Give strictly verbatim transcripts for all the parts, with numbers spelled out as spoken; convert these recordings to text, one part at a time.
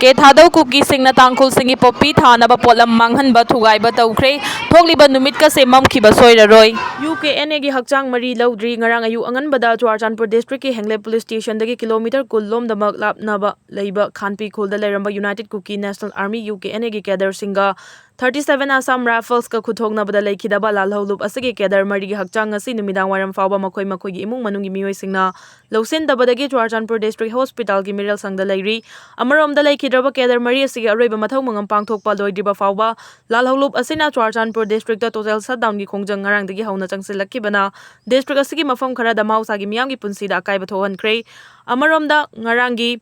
ꯀꯦ ꯊꯥꯗꯧ ꯀꯨꯀꯤꯁꯤꯡꯅ ꯇꯥꯡꯈꯨꯜꯁꯤꯡꯒꯤ poppy ꯊꯥꯅꯕ ꯄꯣꯠꯂꯝ ꯃꯥꯡꯍꯟꯕ ꯊꯨꯒꯥꯏꯕ ꯇꯧꯈ꯭ꯔꯦ꯫ ꯊꯣꯛꯂꯤꯕ ꯅꯨꯃꯤꯠꯀꯁꯦ ꯃꯝꯈꯤꯕ ꯁꯣꯏꯔꯔꯣꯏ꯫ ꯌꯨ ꯀꯦ ꯑꯦꯟ ꯑꯦꯒꯤ ꯍꯛꯆꯥꯡ ꯃꯔꯤ ꯂꯧꯗ꯭ꯔꯤ꯫ ꯉꯔꯥꯡ ꯑꯌꯨꯛ ꯑꯉꯟꯕꯗ ꯆꯨꯔꯥꯆꯥꯟꯄꯨꯔ ꯗꯤꯁꯇ꯭ꯔꯤꯛꯀꯤ ꯍꯦꯡꯂꯦꯞ ꯄꯨꯂꯤꯁ ꯁ꯭ꯇꯦꯁꯟꯗꯒꯤ ꯀꯤꯂꯣꯃꯤꯇꯔ ꯀꯨꯟ ꯂꯣꯝꯗꯃꯛ ꯂꯥꯞꯅꯕ ꯂꯩꯕ ꯈꯥꯟꯄꯤ ꯈꯨꯜꯗ ꯂꯩꯔꯝꯕ united Kuki national army, U K N A ꯀꯦꯗꯔꯁꯤꯡꯒ ꯊꯥꯔꯇꯤ ꯁꯚꯦꯟ ꯑꯁꯥꯝ ꯔꯥꯏꯐꯜꯁꯀ ꯈꯨꯠꯊꯣꯛꯅꯕꯗ ꯂꯩꯈꯤꯗꯕ ꯂꯥꯜꯍꯧꯂꯨꯞ ꯑꯁꯤꯒꯤ ꯀꯦꯗꯔ ꯃꯔꯤꯒꯤ ꯍꯛꯆꯥꯡ ꯉꯁꯤ ꯅꯨꯃꯤꯗꯥꯡ ꯋꯥꯏꯔꯝ ꯐꯥꯎꯕ ꯃꯈꯣꯏ ꯃꯈꯣꯏꯒꯤ ꯏꯃꯨꯡ ꯃꯅꯨꯡꯒꯤ ꯃꯤꯑꯣꯏꯁꯤꯡꯅ ꯂꯧꯁꯤꯟꯗꯕꯗꯒꯤ ꯆꯨꯔꯥꯆꯥꯟꯄꯨꯔ ꯗꯤꯁꯇ꯭ꯔꯤꯛ ꯍꯣꯁꯄꯤꯇꯥꯜꯒꯤ ꯃꯤꯔꯦꯜ ꯁꯪꯗ ꯂꯩꯔꯤ꯫ ꯑꯃꯔꯣꯝꯗ, ꯂꯩꯈꯤꯗ꯭ꯔꯕ ꯀꯦꯗꯔ ꯃꯔꯤ ꯑꯁꯤꯒꯤ ꯑꯔꯣꯏꯕ ꯃꯊꯧ ꯃꯉꯝ ꯄꯥꯡꯊꯣꯛꯄ ꯂꯣꯏꯗ꯭ꯔꯤꯕ ꯐꯥꯎꯕ ꯂꯥꯜꯍꯧꯂꯨꯞ ꯑꯁꯤꯅ ꯆꯨꯔꯥꯆꯥꯟꯄꯨꯔ ꯗꯤꯁꯇ꯭ꯔꯤꯛꯇ ꯇꯣꯇꯦꯜ ꯁꯠꯗꯥꯎꯟꯒꯤ ꯈꯣꯡꯖꯪ ꯉꯔꯥꯡꯗꯒꯤ ꯍꯧꯅ ꯆꯪꯁꯤꯜꯂꯛꯈꯤꯕꯅ ꯗꯤꯁꯇ꯭ꯔꯤꯛ ꯑꯁꯤꯒꯤ ꯃꯐꯝ ꯈꯔꯗ ꯃꯍꯧꯁꯥꯒꯤ ꯃꯤꯌꯥꯝꯒꯤ ꯄꯨꯟꯁꯤꯗ ꯑꯀꯥꯏꯕ ꯊꯣꯛꯍꯟꯈ꯭ꯔꯦ꯫ ꯑꯃꯔꯣꯝꯗ, ꯉꯔꯥꯡꯒꯤ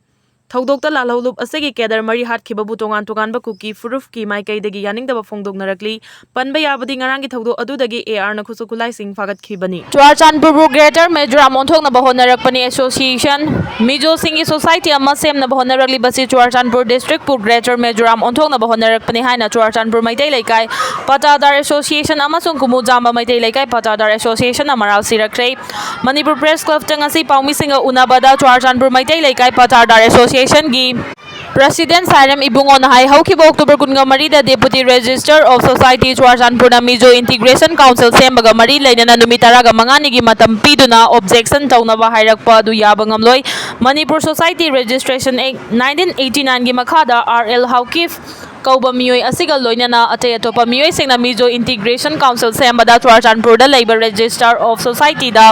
ꯊꯧꯗꯣꯛꯇ ꯂꯥꯜꯍꯧꯂꯨꯞ ꯑꯁꯤꯒꯤ ꯀꯦꯗꯔ ꯃꯔꯤ ꯍꯥꯠꯈꯤꯕꯕꯨ ꯇꯣꯉꯥꯟ ꯇꯣꯉꯥꯟꯕ ꯀꯨꯀꯤ ꯐꯨꯔꯨꯞꯀꯤ ꯃꯥꯏꯀꯩꯗꯒꯤ ꯌꯥꯅꯤꯡꯗꯕ ꯐꯣꯡꯗꯣꯛꯅꯔꯛꯂꯤ꯫ ꯄꯟꯕ ꯌꯥꯕꯗꯤ, ꯉꯔꯥꯡꯒꯤ ꯊꯧꯗꯣꯛ ꯑꯗꯨꯗꯒꯤ ꯑꯦ ꯑꯥꯔꯅ ꯈꯨꯠꯁꯨ ꯈꯨꯠꯂꯥꯏꯁꯤꯡ ꯐꯥꯒꯠꯈꯤꯕꯅꯤ꯫ ꯆꯨꯔꯥꯆꯥꯟꯄꯨꯔꯕꯨ ꯒ꯭ꯔꯦꯇꯔ ꯃꯤꯖꯣꯔꯥꯝ ꯑꯣꯟꯊꯣꯛꯅꯕ ꯍꯣꯠꯅꯔꯛꯄꯅꯤ꯫ ꯑꯦꯁꯣꯁꯤꯌꯦꯁꯟ ꯃꯤꯖꯣꯁꯤꯡꯒꯤ ꯁꯣꯁꯥꯏꯇꯤ ꯑꯃ ꯁꯦꯝꯅꯕ ꯍꯣꯠꯅꯔꯛꯂꯤꯕꯁꯤ ꯆꯨꯔꯥꯆꯥꯟꯄꯨꯔ ꯗꯤꯁꯇ꯭ꯔꯤꯛꯄꯨ ꯒ꯭ꯔꯦꯇꯔ ꯃꯤꯖꯣꯔꯥꯝ ꯑꯣꯟꯊꯣꯛꯅꯕ ꯍꯣꯠꯅꯔꯛꯄꯅꯤ ꯍꯥꯏꯅ ꯆꯨꯔꯥꯆꯥꯟꯄꯨꯔ ꯃꯩꯇꯩ ꯂꯩꯀꯥꯏ ꯄꯇꯥꯗꯥꯔ ꯑꯦꯁꯣꯁꯤꯌꯦꯁꯟ ꯑꯃꯁꯨꯡ ꯀꯨꯃꯨꯖꯥꯝꯕ ꯃꯩꯇꯩ ꯂꯩꯀꯥꯏ ꯄꯇꯥꯗꯥꯔ ꯑꯦꯁꯣꯁꯤꯌꯦꯁꯟꯅ ꯃꯔꯥꯜ ꯁꯤꯔꯛꯈ꯭ꯔꯦ꯫ ꯃꯅꯤꯄꯨꯔ ꯄ꯭ꯔꯦꯁ ꯀ꯭ꯂꯕꯇ ꯉꯁꯤ ꯄꯥꯎꯃꯤꯁꯤꯡꯒ ꯎꯅꯕꯗ ꯆꯨꯔꯥꯆꯥꯟꯄꯨꯔ ꯃꯩꯇꯩ ꯂꯩꯀꯥꯏ ꯄꯇꯥꯗꯥꯔ ꯑꯦꯁꯣꯁꯤꯌꯦꯁꯟꯒꯤ ꯄ꯭ꯔꯁꯤꯗꯦꯟ ꯁꯥꯏꯔꯦꯝ ꯏꯕꯨꯡꯉꯣꯅ ꯍꯥꯏ, ꯍꯧꯈꯤꯕ ꯑꯣꯛꯇꯣꯕꯔ ꯀꯨꯟꯒ ꯃꯔꯤꯗ Deputy Registrar of Society ꯆꯨꯔꯥꯆꯥꯟꯄꯨꯔꯅ ꯃꯤꯖꯣ ꯏꯟꯇꯤꯒ꯭ꯔꯦꯁꯟ ꯀꯥꯎꯟꯁꯤꯜ ꯁꯦꯝꯕꯒ ꯃꯔꯤ ꯂꯩꯅꯅ ꯅꯨꯃꯤꯠ ꯇꯔꯥꯒ ꯃꯉꯥꯅꯤꯒꯤ ꯃꯇꯝ ꯄꯤꯗꯨꯅ ꯑꯣꯕꯖꯦꯛꯁꯟ ꯇꯧꯅꯕ ꯍꯥꯏꯔꯛꯄ ꯑꯗꯨ ꯌꯥꯕ ꯉꯝꯂꯣꯏ꯫ ꯃꯅꯤꯄꯨꯔ ꯁꯣꯁꯥꯏꯇꯤ ꯔꯦꯖꯤꯁꯇ꯭ꯔꯦꯁꯟ ꯑꯦꯛ ꯅꯥꯏꯟꯇꯤꯟ ꯑꯩꯠꯇꯤ ꯅꯥꯏꯟꯒꯤ ꯃꯈꯥꯗ ꯑꯥꯔ ꯑꯦꯜ ꯍꯥꯎꯀꯤꯐ ꯀꯧꯕ ꯃꯤꯑꯣꯏ ꯑꯁꯤꯒ ꯂꯣꯏꯅꯅ ꯑꯇꯩ ꯑꯇꯣꯞꯄ ꯃꯤꯑꯣꯏꯁꯤꯡꯅ ꯃꯤꯖꯣ ꯏꯟꯇꯤꯒ꯭ꯔꯦꯁꯟ ꯀꯥꯎꯟꯁꯤꯜ ꯁꯦꯝꯕꯗ ꯆꯨꯔꯥꯆꯥꯟꯄꯨꯔꯗ ꯂꯩꯕ ꯔꯦꯖꯤꯁꯇ꯭ꯔꯥꯔ ꯑꯣꯐ ꯁꯣꯁꯥꯏꯇꯤꯗ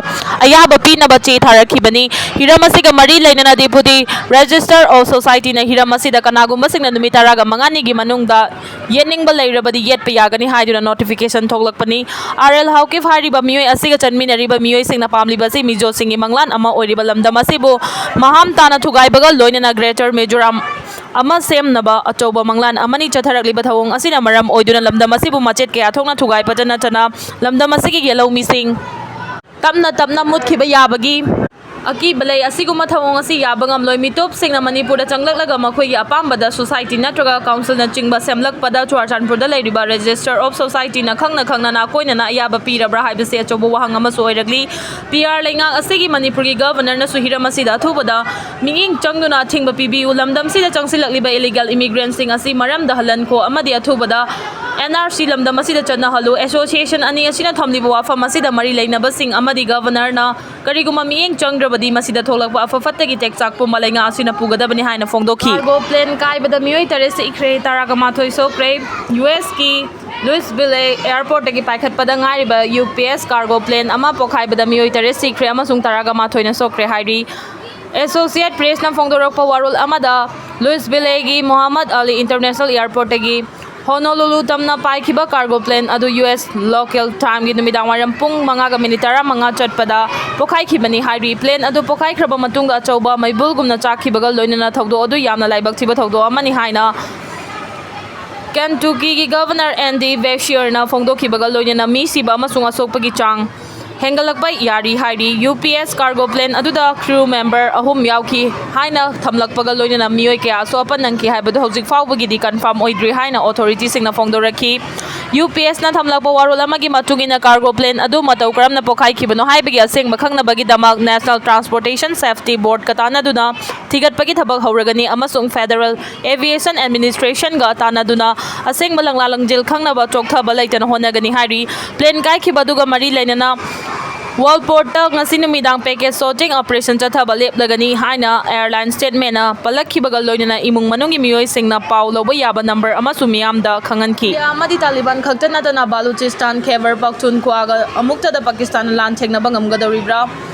ꯑꯌꯥꯕ ꯄꯤꯅꯕ ꯆꯦ ꯊꯥꯔꯛꯈꯤꯕꯅꯤ꯫ ꯍꯤꯔꯝ ꯑꯁꯤꯒ ꯃꯔꯤ ꯂꯩꯅꯅ Deputy Registrar of Societyꯅ ꯍꯤꯔꯝ ꯑꯁꯤꯗ ꯀꯅꯥꯒꯨꯝꯕꯁꯤꯡꯅ ꯅꯨꯃꯤꯠ ꯇꯔꯥꯒ ꯃꯉꯥꯅꯤꯒꯤ ꯃꯅꯨꯡꯗ ꯌꯦꯠꯅꯤꯡꯕ ꯂꯩꯔꯕꯗꯤ ꯌꯦꯠꯄ ꯌꯥꯒꯅꯤ ꯍꯥꯏꯗꯨꯅ ꯅꯣꯇꯤꯐꯤꯀꯦꯁꯟ ꯊꯣꯛꯂꯛꯄꯅꯤ꯫ ꯑꯥꯔ ꯑꯦꯜ ꯍꯥꯎꯀꯤꯐ ꯍꯥꯏꯔꯤꯕ ꯃꯤꯑꯣꯏ ꯑꯁꯤꯒ ꯆꯠꯃꯤꯟꯅꯔꯤꯕ ꯃꯤꯑꯣꯏꯁꯤꯡꯅ ꯄꯥꯝꯂꯤꯕꯁꯤ ꯃꯤꯖꯣꯁꯤꯡꯒꯤ ꯃꯪꯂꯥꯟ ꯑꯃ ꯑꯣꯏꯔꯤꯕ ꯂꯝꯗꯝ ꯑꯁꯤꯕꯨ ꯃꯍꯥꯝ ꯇꯥꯅ ꯊꯨꯒꯥꯏꯕꯒ ꯂꯣꯏꯅꯅ ꯒ꯭ꯔꯦꯇꯔ ꯃꯤꯖꯣꯔꯥꯝ ꯑꯃ ꯁꯦꯝꯅꯕ ꯑꯆꯧꯕ ꯃꯪꯂꯥꯟ ꯑꯃꯅꯤ꯫ ꯆꯠꯊꯔꯛꯂꯤꯕ ꯊꯧꯑꯣꯡ ꯑꯁꯤꯅ ꯃꯔꯝ ꯑꯣꯏꯗꯨꯅ ꯂꯝꯗꯝ ꯑꯁꯤꯕꯨ ꯃꯆꯦꯠ ꯀꯌꯥ ꯊꯣꯛꯅ ꯊꯨꯒꯥꯏꯕꯇ ꯅꯠꯇꯅ ꯂꯝꯗꯝ ꯑꯁꯤꯒꯤ ꯌꯦꯜꯍꯧꯃꯤꯁꯤꯡ ꯇꯞꯅ ꯇꯞꯅ ꯃꯨꯠꯈꯤꯕ ꯌꯥꯕꯒꯤ ꯑꯀꯤꯕ ꯂꯩ꯫ ꯑꯁꯤꯒꯨꯝꯕ ꯊꯧꯑꯣꯡ ꯑꯁꯤ ꯌꯥꯕ ꯉꯝꯂꯣꯏ꯫ ꯃꯤꯇꯣꯞꯁꯤꯡꯅ ꯃꯅꯤꯄꯨꯔꯗ ꯆꯪꯂꯛꯂꯒ ꯃꯈꯣꯏꯒꯤ ꯑꯄꯥꯝꯕꯗ society ꯅꯠꯇ꯭ꯔꯒ councilꯅꯆꯤꯡꯕ ꯁꯦꯝꯂꯛꯄꯗ ꯆꯨꯔꯥꯆꯥꯟꯄꯨꯔꯗ ꯂꯩꯔꯤꯕ Register of Societyꯅ ꯈꯪꯅ ꯈꯪꯅ ꯅꯥꯀꯣꯏꯅꯅ ꯑꯌꯥꯕ ꯄꯤꯔꯕ꯭ꯔꯥ ꯍꯥꯏꯕꯁꯤ ꯑꯆꯧꯕ ꯋꯥꯍꯪ ꯑꯃꯁꯨ ꯑꯣꯏꯔꯛꯂꯤ꯫ ꯄꯤ ꯑꯥꯔ ꯂꯩꯉꯥꯛ ꯑꯁꯤꯒꯤ ꯃꯅꯤꯄꯨꯔꯒꯤ Governorꯅꯁꯨ ꯍꯤꯔꯝ ꯑꯁꯤꯗ ꯑꯊꯨꯕꯗ ꯃꯤꯠꯌꯦꯡ ꯆꯪꯗꯨꯅ ꯑꯊꯤꯡꯕ ꯄꯤꯕꯤꯌꯨ꯫ ꯂꯝꯗꯝꯁꯤꯗ ꯆꯪꯁꯤꯜꯂꯛꯂꯤꯕ illegal immigrantꯁꯤꯡ ꯑꯁꯤ ꯃꯔꯝꯗ ꯍꯜꯍꯟꯈꯣ ꯑꯃꯗꯤ ꯑꯊꯨꯕꯗ N R C ꯂꯝꯗꯝ ꯑꯁꯤꯗ ꯆꯠꯅꯍꯜꯂꯨ꯫ Association ꯑꯅꯤ ꯑꯁꯤꯅ ꯊꯝꯂꯤꯕ ꯋꯥꯐꯝ ꯑꯁꯤꯗ ꯃꯔꯤ ꯂꯩꯅꯕꯁꯤꯡ ꯑꯃꯗꯤ Governorꯅ ꯀꯔꯤꯒꯨꯝꯕ ꯃꯤꯠꯌꯦꯡ ꯆꯪꯗ꯭ꯔꯕꯗꯤ ꯃꯁꯤꯗ ꯊꯣꯛꯂꯛꯄ ꯑꯐ ꯐꯠꯇꯒꯤ ꯇꯦꯛꯆꯥꯛ ꯄꯨꯝꯕ ꯂꯩꯉꯥꯛ ꯑꯁꯤꯅ ꯄꯨꯒꯗꯕꯅꯤ ꯍꯥꯏꯅ ꯐꯣꯡꯗꯣꯛꯈꯤ꯫ Cargo plane ꯀꯥꯏꯕꯗ ꯃꯤꯑꯣꯏ ꯇꯔꯦꯠ ꯁꯤꯈ꯭ꯔꯦ, ꯇꯔꯥꯒ ꯃꯥꯊꯣꯏ ꯁꯣꯛꯈ꯭ꯔꯦ꯫ ꯌꯨ ꯑꯦꯁꯀꯤ Louisville airportꯇꯒꯤ ꯄꯥꯏꯈꯠꯄꯗ ꯉꯥꯏꯔꯤꯕ U P S cargo plane ꯑꯃ ꯄꯣꯈꯥꯏꯕꯗ ꯃꯤꯑꯣꯏ ꯇꯔꯦꯠ ꯁꯤꯈ꯭ꯔꯦ ꯑꯃꯁꯨꯡ ꯇꯔꯥꯒ ꯃꯥꯊꯣꯏꯅ ꯁꯣꯛꯈ꯭ꯔꯦ ꯍꯥꯏꯔꯤ꯫ Associate Pressꯅ ꯐꯣꯡꯗꯣꯔꯛꯄ ꯋꯥꯔꯣꯜ ꯑꯃꯗ Louisvilleꯒꯤ Mohammad Ali International Airportꯇꯒꯤ Honolulu ꯇꯝꯅ ꯄꯥꯏꯈꯤꯕ cargo plane ꯑꯗꯨ U S local timeꯒꯤ ꯅꯨꯃꯤꯗꯥꯡ ꯋꯥꯏꯔꯝ ꯄꯨꯡ ꯃꯉꯥꯒ ꯃꯤꯅꯤꯠ ꯇꯔꯥꯃꯉꯥ ꯆꯠꯄꯗ ꯄꯣꯈꯥꯏꯈꯤꯕꯅꯤ ꯍꯥꯏꯔꯤ꯫ Plane ꯑꯗꯨ ꯄꯣꯈꯥꯏꯈ꯭ꯔꯕ ꯃꯇꯨꯡꯗ ꯑꯆꯧꯕ ꯃꯩꯕꯨꯜꯒꯨꯝꯅ ꯆꯥꯛꯈꯤꯕꯒ ꯂꯣꯏꯅꯅ ꯊꯧꯗꯣꯛ ꯑꯗꯨ ꯌꯥꯝꯅ ꯂꯥꯏꯕꯛ ꯊꯤꯕ ꯊꯧꯗꯣꯛ ꯑꯃꯅꯤ ꯍꯥꯏꯅ Kentuckyꯒꯤ Governor Andy Beshearꯅ ꯐꯣꯡꯗꯣꯛꯈꯤꯕꯒ ꯂꯣꯏꯅꯅ ꯃꯤ ꯁꯤꯕ ꯑꯃꯁꯨꯡ ꯑꯁꯣꯛꯄꯒꯤ ꯆꯥꯡ ꯍꯦꯟꯒꯠꯂꯛꯄ ꯌꯥꯔꯤ ꯍꯥꯏꯔꯤ꯫ U P S cargo plane ꯑꯗꯨꯗ crew member ꯑꯍꯨꯝ ꯌꯥꯎꯈꯤ ꯍꯥꯏꯅ ꯊꯝꯂꯛꯄꯒ ꯂꯣꯏꯅꯅ ꯃꯤꯑꯣꯏ ꯀꯌꯥ ꯑꯁꯣꯛ ꯑꯄꯟ ꯅꯪꯈꯤ ꯍꯥꯏꯕꯗꯨ ꯍꯧꯖꯤꯛ ꯐꯥꯎꯕꯒꯤꯗꯤ confirm ꯑꯣꯏꯗ꯭ꯔꯤ ꯍꯥꯏꯅ authorityꯁꯤꯡꯅ ꯐꯣꯡꯗꯣꯔꯛꯈꯤ꯫ U P Sꯅ ꯊꯝꯂꯛꯄ ꯋꯥꯔꯣꯜ ꯑꯃꯒꯤ ꯃꯇꯨꯡ ꯏꯟꯅ cargo plane ꯑꯗꯨ ꯃꯇꯧ ꯀꯔꯝꯅ ꯄꯣꯈꯥꯏꯈꯤꯕꯅꯣ ꯍꯥꯏꯕꯒꯤ ꯑꯁꯦꯡꯕ ꯈꯪꯅꯕꯒꯤꯗꯃꯛ National Transportation Safety Boardꯀ ꯇꯥꯟꯅꯗꯨꯅ ꯊꯤꯒꯠꯄꯒꯤ ꯊꯕꯛ ꯍꯧꯔꯒꯅꯤ ꯑꯃꯁꯨꯡ Federal Aviation Administrationꯒ ꯇꯥꯟꯅꯗꯨꯅ ꯑꯁꯦꯡꯕ ꯂꯪꯂꯥ ꯂꯪꯖꯤꯜ ꯈꯪꯅꯕ ꯆꯣꯛꯊꯕ ꯂꯩꯇꯅ ꯍꯣꯠꯅꯒꯅꯤ ꯍꯥꯏꯔꯤ꯫ Plane ꯀꯥꯏꯈꯤꯕ ꯑꯗꯨꯒ ꯃꯔꯤ ꯂꯩꯅꯅ Worldportꯇ ꯉꯁꯤ ꯅꯨꯃꯤꯗꯥꯡ package sorting operation ꯆꯠꯊꯕ ꯂꯦꯞꯂꯒꯅꯤ ꯍꯥꯏꯅ airline statementꯅ ꯄꯜꯂꯛꯈꯤꯕꯒ ꯂꯣꯏꯅꯅ ꯏꯃꯨꯡ ꯃꯅꯨꯡꯒꯤ ꯃꯤꯑꯣꯏꯁꯤꯡꯅ ꯄꯥꯎ ꯂꯧꯕ ꯌꯥꯕ number ꯑꯃꯁꯨ ꯃꯤꯌꯥꯝꯗ ꯈꯪꯍꯟꯈꯤ꯫ ꯏꯟꯗꯤꯌꯥ ꯑꯃꯗꯤ ꯇꯥꯂꯤꯕꯥꯟ ꯈꯛꯇ ꯅꯠꯇꯅ ꯕꯥꯂꯨꯆꯤꯁꯇꯥꯟ, ꯈꯦꯕꯔ ꯄꯈꯇꯨꯟꯈ꯭ꯋꯥꯒ ꯑꯃꯨꯛꯇꯗ ꯄꯥꯀꯤꯁꯇꯥꯟꯅ ꯂꯥꯟ ꯊꯦꯡꯅꯕ ꯉꯝꯒꯗꯧꯔꯤꯕ꯭ꯔꯥ?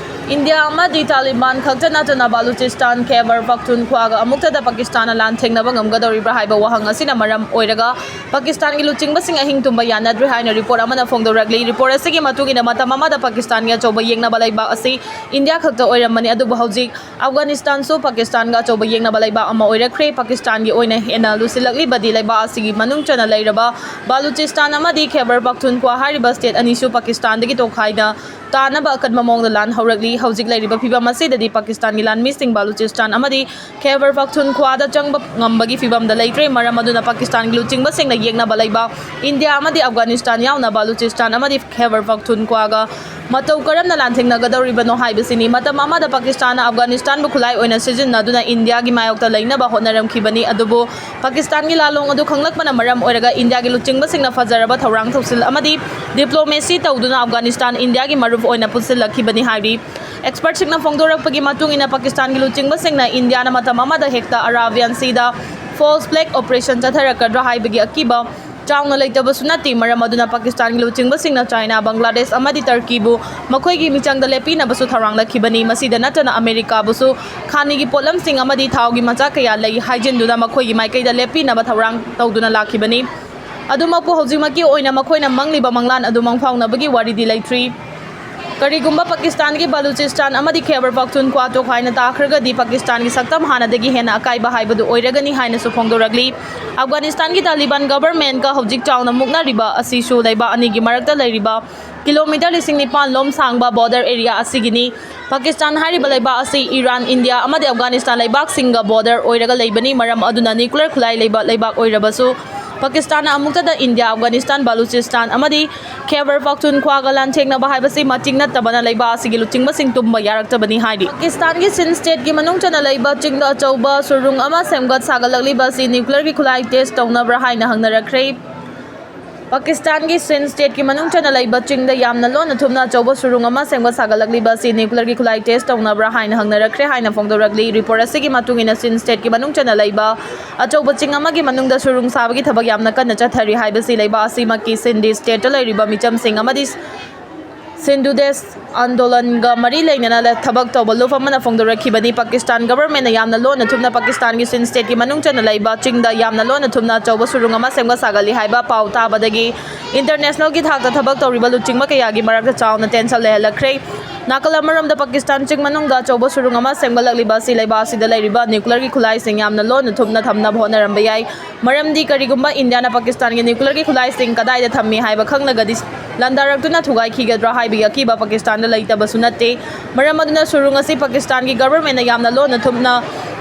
ꯏꯟꯗꯤꯌꯥ ꯑꯃꯗꯤ ꯇꯥꯂꯤꯕꯥꯟ ꯈꯛꯇ ꯅꯠꯇꯅ ꯕꯥꯂꯨꯆꯤꯁꯇꯥꯟ, ꯈꯦꯕꯔ ꯄꯈꯇꯨꯟꯈ꯭ꯋꯥꯒ ꯑꯃꯨꯛꯇꯗ ꯄꯥꯀꯤꯁꯇꯥꯟꯅ ꯂꯥꯟ ꯊꯦꯡꯅꯕ ꯉꯝꯒꯗꯧꯔꯤꯕ꯭ꯔꯥ ꯍꯥꯏꯕ ꯋꯥꯍꯪ ꯑꯁꯤꯅ ꯃꯔꯝ ꯑꯣꯏꯔꯒ ꯄꯥꯀꯤꯁꯇꯥꯟꯒꯤ ꯂꯨꯆꯤꯡꯕꯁꯤꯡ ꯑꯍꯤꯡ ꯇꯨꯝꯕ ꯌꯥꯅꯗ꯭ꯔꯦ ꯍꯥꯏꯅ report ꯑꯃꯅ ꯐꯣꯡꯗꯣꯔꯛꯂꯤ꯫ Report ꯑꯁꯤꯒꯤ ꯃꯇꯨꯡ ꯏꯟꯅ ꯃꯇꯝ ꯑꯃꯗ ꯄꯥꯀꯤꯁꯇꯥꯟꯒꯤ ꯑꯆꯧꯕ ꯌꯦꯛꯅꯕ ꯂꯩꯕꯥꯛ ꯑꯁꯤ ꯏꯟꯗꯤꯌꯥ ꯈꯛꯇ ꯑꯣꯏꯔꯝꯕꯅꯤ, ꯑꯗꯨꯕꯨ ꯍꯧꯖꯤꯛ ꯑꯐꯒꯥꯅꯤꯁꯇꯥꯟꯁꯨ ꯄꯥꯀꯤꯁꯇꯥꯟꯒ ꯑꯆꯧꯕ ꯌꯦꯛꯅꯕ ꯂꯩꯕꯥꯛ ꯑꯃ ꯑꯣꯏꯔꯛꯈ꯭ꯔꯦ꯫ ꯄꯥꯀꯤꯁꯇꯥꯟꯒꯤ ꯑꯣꯏꯅ ꯍꯦꯟꯅ ꯂꯨꯁꯤꯜꯂꯛꯂꯤꯕꯗꯤ ꯂꯩꯕꯥꯛ ꯑꯁꯤꯒꯤ ꯃꯅꯨꯡ ꯆꯟꯅ ꯂꯩꯔꯕ ꯕꯥꯂꯨꯆꯤꯁꯇꯥꯟ ꯑꯃꯗꯤ ꯈꯦꯕꯔ ꯄꯈꯇꯨꯟꯈ꯭ꯋꯥ ꯍꯥꯏꯔꯤꯕ state ꯑꯅꯤꯁꯨ ꯄꯥꯀꯤꯁꯇꯥꯟꯗꯒꯤ ꯇꯣꯈꯥꯏꯅ ꯇꯥꯅꯕ ꯑꯀꯟꯕ ꯃꯑꯣꯡꯗ ꯂꯥꯟ ꯍꯧꯔꯛꯂꯤ꯫ ꯍꯧꯖꯤꯛ ꯂꯩꯔꯤꯕ ꯐꯤꯕꯝ ꯑꯁꯤꯗꯗꯤ ꯄꯥꯀꯤꯁꯇꯥꯟꯒꯤ ꯂꯥꯟꯃꯤꯁꯤꯡ ꯕꯂꯨꯆꯤꯁꯇꯥꯟ ꯑꯃꯗꯤ ꯈꯦꯕꯔ ꯄꯈꯇꯨꯟꯈ꯭ꯋꯥꯗ ꯆꯪꯕ ꯉꯝꯕꯒꯤ ꯐꯤꯕꯝꯗ ꯂꯩꯇ꯭ꯔꯦ꯫ ꯃꯔꯝ ꯑꯗꯨꯅ ꯄꯥꯀꯤꯁꯇꯥꯟꯒꯤ ꯂꯨꯆꯤꯡꯕꯁꯤꯡꯅ ꯌꯦꯛꯅꯕ ꯂꯩꯕ ꯏꯟꯗꯤꯌꯥ ꯑꯃꯗꯤ ꯑꯐꯒꯥꯅꯤꯁꯇꯥꯟ ꯌꯥꯎꯅ ꯕꯂꯨꯆꯤꯁꯇꯥꯟ ꯑꯃꯗꯤ ꯈꯦꯕꯔ ꯄꯈꯇꯨꯟꯈ꯭ꯋꯥꯒ ꯃꯇꯧ ꯀꯔꯝꯅ ꯂꯥꯟꯊꯦꯡꯅꯒꯗꯧꯔꯤꯕꯅꯣ ꯍꯥꯏꯕꯁꯤꯅꯤ꯫ ꯃꯇꯝ ꯑꯃꯗ ꯄꯥꯀꯤꯁꯇꯥꯟꯅ ꯑꯐꯒꯥꯅꯤꯁꯇꯥꯟꯕꯨ ꯈꯨꯠꯂꯥꯏ ꯑꯣꯏꯅ ꯁꯤꯖꯤꯟꯅꯗꯨꯅ ꯏꯟꯗꯤꯌꯥꯒꯤ ꯃꯥꯌꯣꯛꯇ ꯂꯩꯅꯕ ꯍꯣꯠꯅꯔꯝꯈꯤꯕꯅꯤ꯫ ꯑꯗꯨꯕꯨ ꯄꯥꯀꯤꯁꯇꯥꯟꯒꯤ ꯂꯥꯜꯂꯣꯡ ꯑꯗꯨ ꯈꯪꯂꯛꯄꯅ ꯃꯔꯝ ꯑꯣꯏꯔꯒ ꯏꯟꯗꯤꯌꯥꯒꯤ ꯂꯨꯆꯤꯡꯕꯁꯤꯡꯅ ꯐꯖꯔꯕ ꯊꯧꯔꯥꯡ ꯊꯧꯁꯤꯜ ꯑꯃꯗꯤ ꯗꯤꯄ꯭ꯂꯣꯃꯦꯁꯤ ꯇꯧꯗꯨꯅ ꯑꯐꯒꯥꯅꯤꯁꯇꯥꯟ ꯏꯟꯗꯤꯌꯥꯒꯤ ꯃꯔꯨꯞ ꯑꯣꯏꯅ ꯄꯨꯟꯁꯤꯜꯂꯛꯈꯤꯕꯅꯤ ꯍꯥꯏꯔꯤ꯫ ꯑꯦꯛꯁꯄꯔꯠꯁꯤꯡꯅ ꯐꯣꯡꯗꯣꯔꯛꯄꯒꯤ ꯃꯇꯨꯡ ꯏꯟꯅ ꯄꯥꯀꯤꯁꯇꯥꯟꯒꯤ ꯂꯨꯆꯤꯡꯕꯁꯤꯡꯅ ꯏꯟꯗꯤꯌꯥꯅ ꯃꯇꯝ ꯑꯃꯗ ꯍꯦꯛꯇ ꯑꯔꯥꯕꯤꯌꯥꯟ ꯁꯤꯗ ꯐꯣꯜꯁ ꯐ꯭ꯂꯦꯒ ꯑꯣꯄꯔꯦꯁꯟ ꯆꯠꯊꯔꯛꯀꯗ꯭ꯔꯥ ꯍꯥꯏꯕꯒꯤ ꯑꯀꯤꯕ ꯆꯥꯎꯅ ꯂꯩꯇꯕꯁꯨ ꯅꯠꯇꯦ꯫ ꯃꯔꯝ ꯑꯗꯨꯅ ꯄꯥꯀꯤꯁꯇꯥꯟꯒꯤ ꯂꯨꯆꯤꯡꯕꯁꯤꯡꯅ ꯆꯥꯏꯅꯥ, ꯕꯪꯒ꯭ꯂꯥꯗꯦꯁ ꯑꯃꯗꯤ ꯇꯔꯀꯤꯕꯨ ꯃꯈꯣꯏꯒꯤ ꯃꯤꯆꯪꯗ ꯂꯦꯞꯄꯤꯅꯕꯁꯨ ꯊꯧꯔꯥꯡꯂꯛꯈꯤꯕꯅꯤ꯫ ꯃꯁꯤꯗ ꯅꯠꯇꯅ ꯑꯃꯦꯔꯤꯀꯥꯕꯨꯁꯨ ꯈꯥꯅꯤꯒꯤ ꯄꯣꯠꯂꯝꯁꯤꯡ ꯑꯃꯗꯤ ꯊꯥꯎꯒꯤ ꯃꯆꯥꯛ ꯀꯌꯥ ꯂꯩ ꯍꯥꯏꯖꯤꯟꯗꯨꯅ ꯃꯈꯣꯏꯒꯤ ꯃꯥꯏꯀꯩꯗ ꯂꯦꯞꯄꯤꯅꯕ ꯊꯧꯔꯥꯡ ꯇꯧꯗꯨꯅ ꯂꯥꯛꯈꯤꯕꯅꯤ꯫ ꯑꯗꯨꯃꯛꯄꯨ ꯍꯧꯖꯤꯛꯃꯛꯀꯤ ꯑꯣꯏꯅ ꯃꯈꯣꯏꯅ ꯃꯪꯂꯤꯕ ꯃꯪꯂꯥꯟ ꯑꯗꯨ ꯃꯪꯐꯥꯎꯅꯕꯒꯤ ꯋꯥꯔꯤꯗꯤ ꯂꯩꯇ꯭ꯔꯤ꯫ ꯀꯔꯤꯒꯨꯝꯕ ꯄꯥꯀꯤꯁꯇꯥꯟꯒꯤ ꯕꯂꯨꯆꯤꯁꯇꯥꯟ ꯑꯃꯗꯤ ꯈꯦꯕꯔ ꯄꯈꯇꯨꯟꯈ꯭ꯋꯥ ꯇꯣꯈꯥꯏꯅ ꯇꯥꯈ꯭ꯔꯒꯗꯤ ꯄꯥꯀꯤꯁꯇꯥꯟꯒꯤ ꯁꯛꯇꯝ ꯍꯥꯟꯅꯗꯒꯤ ꯍꯦꯟꯅ ꯑꯀꯥꯏꯕ ꯍꯥꯏꯕꯗꯨ ꯑꯣꯏꯔꯒꯅꯤ ꯍꯥꯏꯅꯁꯨ ꯐꯣꯡꯗꯣꯔꯛꯂꯤ꯫ ꯑꯐꯒꯥꯅꯤꯁꯇꯥꯟꯒꯤ ꯇꯥꯂꯤꯕꯥꯟ ꯒꯚꯔꯟꯃꯦꯟꯠꯀ ꯍꯧꯖꯤꯛ ꯆꯥꯎꯅ ꯃꯨꯛꯅꯔꯤꯕ ꯑꯁꯤꯁꯨ ꯂꯩꯕꯥꯛ ꯑꯅꯤꯒꯤ ꯃꯔꯛꯇ ꯂꯩꯔꯤꯕ ꯀꯤꯂꯣꯃꯤꯇꯔ ꯂꯤꯁꯤꯡ ꯅꯤꯄꯥꯟ ꯂꯣꯝ ꯁꯥꯡꯕ ꯕꯣꯔꯗꯔ ꯑꯦꯔꯤꯌꯥ ꯑꯁꯤꯒꯤꯅꯤ꯫ ꯄꯥꯀꯤꯁꯇꯥꯟ ꯍꯥꯏꯔꯤꯕ ꯂꯩꯕꯥꯛ ꯑꯁꯤ ꯏꯔꯥꯟ, ꯏꯟꯗꯤꯌꯥ ꯑꯃꯗꯤ ꯑꯐꯒꯥꯅꯤꯁꯇꯥꯟ ꯂꯩꯕꯥꯛꯁꯤꯡꯒ ꯕꯣꯔꯗꯔ ꯑꯣꯏꯔꯒ ꯂꯩꯕꯅꯤ꯫ ꯃꯔꯝ ꯑꯗꯨꯅ ꯅ꯭ꯌꯨꯀ꯭ꯂꯤꯌꯔ ꯈꯨꯠꯂꯥꯏ ꯂꯩꯕ ꯂꯩꯕꯥꯛ ꯑꯣꯏꯔꯕꯁꯨ ꯄꯥꯀꯤꯁꯇꯥꯟꯅ ꯑꯃꯨꯛꯇꯗ ꯏꯟꯗꯤꯌꯥ, ꯑꯐꯒꯥꯅꯤꯁꯇꯥꯟ, ꯕꯂꯨꯆꯤꯁꯇꯥꯟ ꯑꯃꯗꯤ ꯈꯦꯕꯔ ꯄꯈꯇꯨꯟꯈ꯭ꯋꯥꯒ ꯂꯥꯟꯊꯦꯡꯅꯕ ꯍꯥꯏꯕꯁꯤ ꯃꯇꯤꯛ ꯅꯠꯇꯕꯅ ꯂꯩꯕꯥꯛ ꯑꯁꯤꯒꯤ ꯂꯨꯆꯤꯡꯕꯁꯤꯡ ꯇꯨꯝꯕ ꯌꯥꯔꯛꯇꯕꯅꯤ ꯍꯥꯏꯔꯤ꯫ ꯄꯥꯀꯤꯁꯇꯥꯟꯒꯤ ꯁꯤꯟꯗ ꯁ꯭ꯇꯦꯠꯀꯤ ꯃꯅꯨꯡ ꯆꯟꯅ ꯂꯩꯕ ꯆꯤꯡꯗ ꯑꯆꯧꯕ ꯁꯨꯔꯨꯡ ꯑꯃ ꯁꯦꯝꯒꯠ ꯁꯥꯒꯠꯂꯛꯂꯤꯕ ꯑꯁꯤ ꯅ꯭ꯌꯨꯀ꯭ꯂꯤꯌꯔꯒꯤ ꯈꯨꯠꯂꯥꯏ ꯇꯦꯁ ꯇꯧꯅꯕ꯭ꯔꯥ ꯍꯥꯏꯅ ꯍꯪꯅꯔꯛꯈ꯭ꯔꯦ꯫ ꯄꯥꯀꯤꯁꯇꯥꯟꯒꯤ ꯁꯤꯟꯗ ꯁ꯭ꯇꯦꯠꯀꯤ ꯃꯅꯨꯡ ꯆꯟꯅ ꯂꯩꯕ ꯆꯤꯡꯗ ꯌꯥꯝꯅ ꯂꯣꯟꯅ ꯊꯨꯞꯅ ꯑꯆꯧꯕ ꯁꯨꯔꯨꯡ ꯑꯃ ꯁꯦꯝꯒꯠ ꯁꯥꯒꯠꯂꯛꯂꯤꯕ ꯑꯁꯤ ꯅ꯭ꯌꯨꯀ꯭ꯂꯤꯌꯔꯒꯤ ꯈꯨꯠꯂꯥꯏ ꯇꯦꯁ ꯇꯧꯅꯕ꯭ꯔꯥ ꯍꯥꯏꯅ ꯍꯪꯅꯔꯛꯈ꯭ꯔꯦ ꯍꯥꯏꯅ ꯐꯣꯡꯗꯣꯔꯛꯂꯤ꯫ ꯔꯤꯄꯣꯔꯠ ꯑꯁꯤꯒꯤ ꯃꯇꯨꯡ ꯏꯟꯅ ꯁꯤꯟꯗ ꯁ꯭ꯇꯦꯠꯀꯤ ꯃꯅꯨꯡ ꯆꯟꯅ ꯂꯩꯕ ꯑꯆꯧꯕ ꯆꯤꯡ ꯑꯃꯒꯤ ꯃꯅꯨꯡꯗ ꯁꯨꯔꯨꯡ ꯁꯥꯕꯒꯤ ꯊꯕꯛ ꯌꯥꯝꯅ ꯀꯟꯅ ꯆꯠꯊꯔꯤ ꯍꯥꯏꯕꯁꯤ ꯂꯩꯕꯥꯛ ꯑꯁꯤꯃꯛꯀꯤ ꯁꯤꯟꯗꯤ ꯁ꯭ꯇꯦꯠꯇ ꯂꯩꯔꯤꯕ ꯃꯤꯆꯝꯁꯤꯡ ꯑꯃꯗꯤ ꯁꯤꯟꯗꯨ ꯗꯦꯁ ꯑꯟꯗꯣꯂꯟꯒ ꯃꯔꯤ ꯂꯩꯅꯅ ꯊꯕꯛ ꯇꯧꯕ ꯂꯨꯞ ꯑꯃꯅ ꯐꯣꯡꯗꯣꯔꯛꯈꯤꯕꯅꯤ꯫ ꯄꯥꯀꯤꯁꯇꯥꯟ ꯒꯚꯔꯟꯃꯦꯟꯠꯅ ꯌꯥꯝꯅ ꯂꯣꯟꯅ ꯊꯨꯞꯅ ꯄꯥꯀꯤꯁꯇꯥꯟꯒꯤ ꯁꯤꯟꯗ ꯁ꯭ꯇꯦꯠꯀꯤ ꯃꯅꯨꯡ ꯆꯟꯅ ꯂꯩꯕ ꯆꯤꯡꯗ ꯌꯥꯝꯅ ꯂꯣꯟꯅ ꯊꯨꯞꯅ ꯑꯆꯧꯕ ꯁꯨꯔꯨꯡ ꯑꯃ ꯁꯦꯝꯒꯠ ꯁꯥꯒꯠꯂꯤ ꯍꯥꯏꯕ ꯄꯥꯎ ꯇꯥꯕꯗꯒꯤ ꯏꯟꯇꯔꯅꯦꯁꯅꯦꯜꯒꯤ ꯊꯥꯛꯇ ꯊꯕꯛ ꯇꯧꯔꯤꯕ ꯂꯨꯆꯤꯡꯕ ꯀꯌꯥꯒꯤ ꯃꯔꯛꯇ ꯆꯥꯎꯅ ꯇꯦꯟꯁꯟ ꯂꯩꯍꯜꯂꯛꯈ꯭ꯔꯦ꯫ ꯅꯥꯀꯜ ꯑꯃꯔꯣꯝꯗ ꯄꯥꯀꯤꯁꯇꯥꯟ ꯆꯤꯡ ꯃꯅꯨꯡꯗ ꯑꯆꯧꯕ ꯁꯨꯔꯨꯡ ꯑꯃ ꯁꯦꯝꯒꯠꯂꯛꯂꯤꯕ ꯑꯁꯤ ꯂꯩꯕꯥꯛ ꯑꯁꯤꯗ ꯂꯩꯔꯤꯕ ꯅ꯭ꯌꯨꯀ꯭ꯂꯤꯌꯔꯒꯤ ꯈꯨꯠꯂꯥꯏꯁꯤꯡ ꯌꯥꯝꯅ ꯂꯣꯟꯅ ꯊꯨꯞꯅ ꯊꯝꯅꯕ ꯍꯣꯠꯅꯔꯝꯕ ꯌꯥꯏ꯫ ꯃꯔꯝꯗꯤ ꯀꯔꯤꯒꯨꯝꯕ ꯏꯟꯗꯤꯌꯥꯅ ꯄꯥꯀꯤꯁꯇꯥꯟꯒꯤ ꯅ꯭ꯌꯨꯀ꯭ꯂꯤꯌꯔꯒꯤ ꯈꯨꯠꯂꯥꯏꯁꯤꯡ ꯀꯗꯥꯏꯗ ꯊꯝꯃꯤ ꯍꯥꯏꯕ ꯈꯪꯂꯒꯗꯤ ꯂꯥꯟꯗꯥꯔꯛꯇꯨꯅ ꯊꯨꯒꯥꯏꯈꯤꯒꯗ꯭ꯔꯥ ꯍꯥꯏꯕꯒꯤ ꯑꯀꯤꯕ ꯄꯥꯀꯤꯁꯇꯥꯟꯗ ꯂꯩꯇꯕꯁꯨ ꯅꯠꯇꯦ꯫ ꯃꯔꯝ ꯑꯗꯨꯅ ꯁꯨꯔꯨꯡ ꯑꯁꯤ ꯄꯥꯀꯤꯁꯇꯥꯟꯒꯤ ꯒꯚꯔꯟꯃꯦꯟꯠꯅ ꯌꯥꯝꯅ ꯂꯣꯟꯅ ꯊꯨꯞꯅ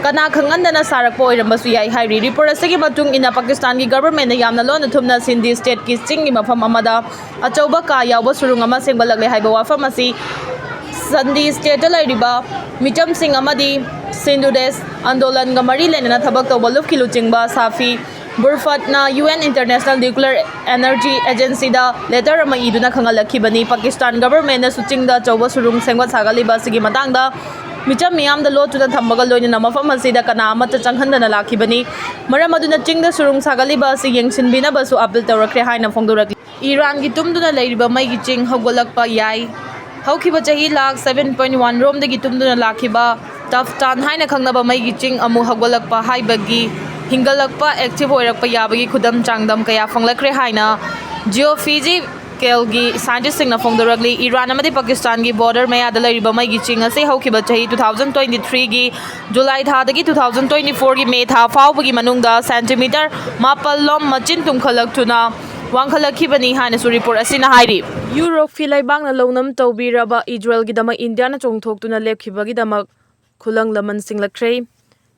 ꯀꯅꯥ ꯈꯪꯍꯟꯗꯅ ꯁꯥꯔꯛꯄ ꯑꯣꯏꯔꯝꯕꯁꯨ ꯌꯥꯏ ꯍꯥꯏꯔꯤ꯫ ꯔꯤꯄꯣꯔꯠ ꯑꯁꯤꯒꯤ ꯃꯇꯨꯡ ꯏꯟꯅ ꯄꯥꯀꯤꯁꯇꯥꯟꯒꯤ ꯒꯚꯔꯟꯃꯦꯟꯠꯅ ꯌꯥꯝꯅ ꯂꯣꯟꯅ ꯊꯨꯞꯅ ꯁꯤꯟꯗꯤ ꯁ꯭ꯇꯦꯠꯀꯤ ꯆꯤꯡꯒꯤ ꯃꯐꯝ ꯑꯃꯗ ꯑꯆꯧꯕ ꯀꯥ ꯌꯥꯎꯕ ꯁꯨꯔꯨꯡ ꯑꯃ ꯁꯦꯝꯒꯠꯂꯛꯂꯦ ꯍꯥꯏꯕ ꯋꯥꯐꯝ ꯑꯁꯤ ꯁꯤꯟꯗꯤ ꯁ꯭ꯇꯦꯠꯇ ꯂꯩꯔꯤꯕ ꯃꯤꯆꯝꯁꯤꯡ ꯑꯃꯗꯤ ꯁꯤꯟꯙꯨ ꯗꯦꯁ ꯑꯟꯗꯣꯂꯟꯒ ꯃꯔꯤ ꯂꯩꯅꯅ ꯊꯕꯛ ꯇꯧꯕ ꯂꯨꯞꯀꯤ ꯂꯨꯆꯤꯡꯕ ꯁꯥꯐꯤ ꯕꯨꯔꯐꯠꯅ U N international nuclear energy ꯑꯦꯖꯦꯟꯁꯤꯗ ꯂꯦꯇꯔ ꯑꯃ ꯏꯗꯨꯅ ꯈꯪꯍꯜꯂꯛꯈꯤꯕꯅꯤ꯫ ꯄꯥꯀꯤꯁꯇꯥꯟ ꯒꯚꯔꯟꯃꯦꯟꯠꯅꯁꯨ ꯆꯤꯡꯗ ꯑꯆꯧꯕ ꯁꯨꯔꯨꯡ ꯁꯦꯝꯒꯠ ꯁꯥꯒꯠꯂꯤꯕ ꯑꯁꯤꯒꯤ ꯃꯇꯥꯡꯗ ꯃꯤꯆꯝ ꯃꯤꯌꯥꯝꯗ ꯂꯣꯠꯇꯨꯅ ꯊꯝꯕꯒ ꯂꯣꯏꯅꯅ ꯃꯐꯝ ꯑꯁꯤꯗ ꯀꯅꯥ ꯑꯃꯠꯇ ꯆꯪꯍꯟꯗꯅ ꯂꯥꯛꯈꯤꯕꯅꯤ꯫ ꯃꯔꯝ ꯑꯗꯨꯅ ꯆꯤꯡꯗ ꯁꯨꯔꯨꯡ ꯁꯥꯒꯠꯂꯤꯕ ꯑꯁꯤ ꯌꯦꯡꯁꯤꯟꯕꯤꯅꯕꯁꯨ ꯑꯥꯄꯤꯜ ꯇꯧꯔꯛꯈ꯭ꯔꯦ ꯍꯥꯏꯅ ꯐꯣꯡꯗꯣꯔꯛꯂꯤ꯫ ꯏꯔꯥꯟꯒꯤ ꯇꯨꯝꯗꯨꯅ ꯂꯩꯔꯤꯕ ꯃꯩꯒꯤ ꯆꯤꯡ ꯍꯧꯒꯠꯂꯛꯄ ꯌꯥꯏ꯫ ꯍꯧꯈꯤꯕ ꯆꯍꯤ ꯂꯥꯈ seven point one ꯔꯣꯝꯗꯒꯤ ꯇꯨꯝꯗꯨꯅ ꯂꯥꯛꯈꯤꯕ ꯇꯐꯇꯥꯟ ꯍꯥꯏꯅ ꯈꯪꯅꯕ ꯃꯩꯒꯤ ꯆꯤꯡ ꯑꯃꯨꯛ ꯍꯧꯒꯠꯂꯛꯄ ꯍꯥꯏꯕꯒꯤ ꯍꯤꯡꯒꯠꯂꯛꯄ, ꯑꯦꯛꯇꯤꯚ ꯑꯣꯏꯔꯛꯄ ꯌꯥꯕꯒꯤ ꯈꯨꯗꯝ ꯆꯥꯡꯗꯝ ꯀꯌꯥ ꯐꯪꯂꯛꯈ꯭ꯔꯦ ꯍꯥꯏꯅ ꯖꯤꯑꯣꯐꯤꯖꯤꯀꯦꯜꯒꯤ ꯁꯥꯏꯟꯇꯤꯁꯁꯤꯡꯅ ꯐꯣꯡꯗꯣꯔꯛꯂꯤ꯫ ꯏꯔꯥꯟ ꯑꯃꯗꯤ ꯄꯥꯀꯤꯁꯇꯥꯟꯒꯤ ꯕꯣꯔꯗꯔ ꯃꯌꯥꯗ ꯂꯩꯔꯤꯕ ꯃꯩꯒꯤ ꯆꯤꯡ ꯑꯁꯤ ꯍꯧꯈꯤꯕ ꯆꯍꯤ two thousand twenty threeꯒꯤ ꯖꯨꯂꯥꯏ ꯊꯥꯗꯒꯤ two thousand twenty fourꯒꯤ ꯃꯦ ꯊꯥ ꯐꯥꯎꯕꯒꯤ ꯃꯅꯨꯡꯗ ꯁꯦꯟꯇꯤꯃꯤꯇꯔ ꯃꯥꯄꯜ ꯂꯣꯝ ꯃꯆꯤꯟ ꯇꯨꯝꯈꯠꯂꯛꯇꯨꯅ ꯋꯥꯡꯈꯠꯂꯛꯈꯤꯕꯅꯤ ꯍꯥꯏꯅꯁꯨ ꯔꯤꯄꯣꯔꯠ ꯑꯁꯤꯅ ꯍꯥꯏꯔꯤ꯫ ꯌꯨꯔꯣꯞꯀꯤ ꯂꯩꯕꯥꯛꯅ ꯂꯧꯅꯝ ꯇꯧꯕꯤꯔꯕ ꯏꯖꯔꯦꯜꯒꯤꯗꯃꯛ ꯏꯟꯗꯤꯌꯥꯅ ꯆꯣꯡꯊꯣꯛꯇꯨꯅ ꯂꯦꯞꯈꯤꯕꯒꯤꯗꯃꯛ ꯈꯨꯂꯪ ꯂꯃꯟ ꯁꯤꯡꯂꯛꯈ꯭ꯔꯦ꯫